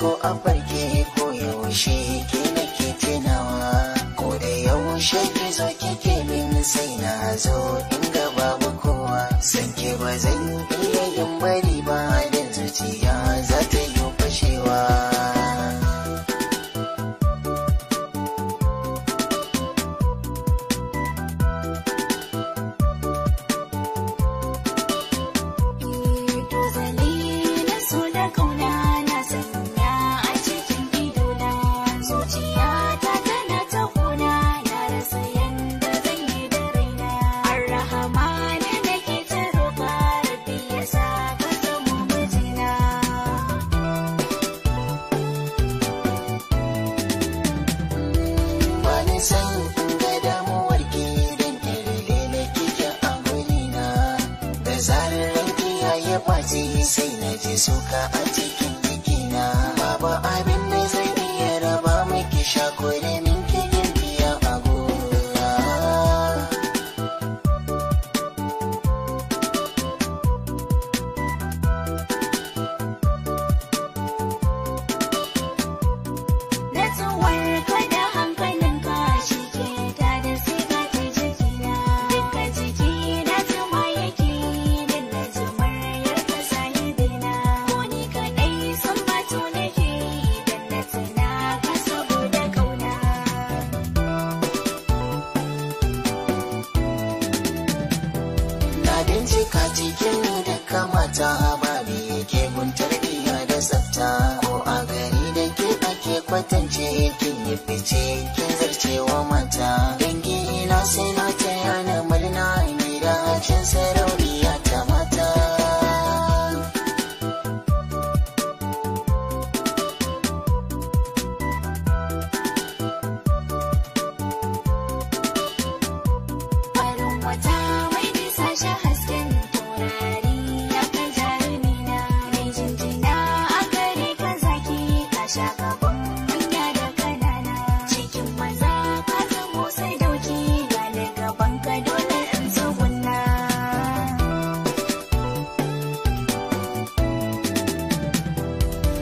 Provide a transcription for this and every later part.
ko a farke ko yaushe ke nake tunawa. Ko da yaushe ki zo kike min sai na zo in ga babu kowa. San ke ba zan iya yin bari ba dan zuciya za ta yi fashewa. San ga damuwar ki dan kirle na kike a gurina. Da zarar ranki ya ɓaci sai na ji suka a cikin jikina. Babu abin da zai iya raba miki shakure min kikin biya a gona. Natsuwar ka da hankalinka shi ke tada siga ta jikina. Duka jikina zuma yake dan na ji muryar ka sahibina. Ko ni kaɗai san batu nake dan na tuna ka saboda ƙauna. Na bincika cikin duka mata babu yake gun tarbiyya da tsafta. Ko a gari da ke ake kwatance kin yi fice kin zarcewa mata. Dangi na sai na taya na murna ni da cin sarauniya ta mata. Farin wata mai nisa shi hasken taurari ya kan jarumina. Mai jinjina a gare ka zaki ka sha gaban manya da kanana. Cikin maza ka zamo sadauki gane gaban ka dole in tsugunna.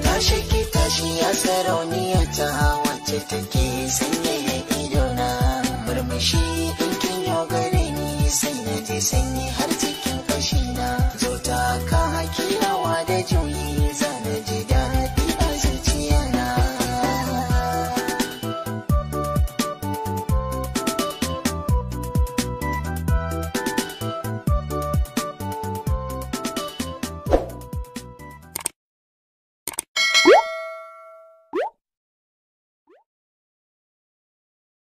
Tashi ki tashi ya sarauniya ta wacce take sanyaya idona. Murmushi in kin yo gare ni sai na je sanyi har cikin kashina. Zo ta ka hakilawa da juyi.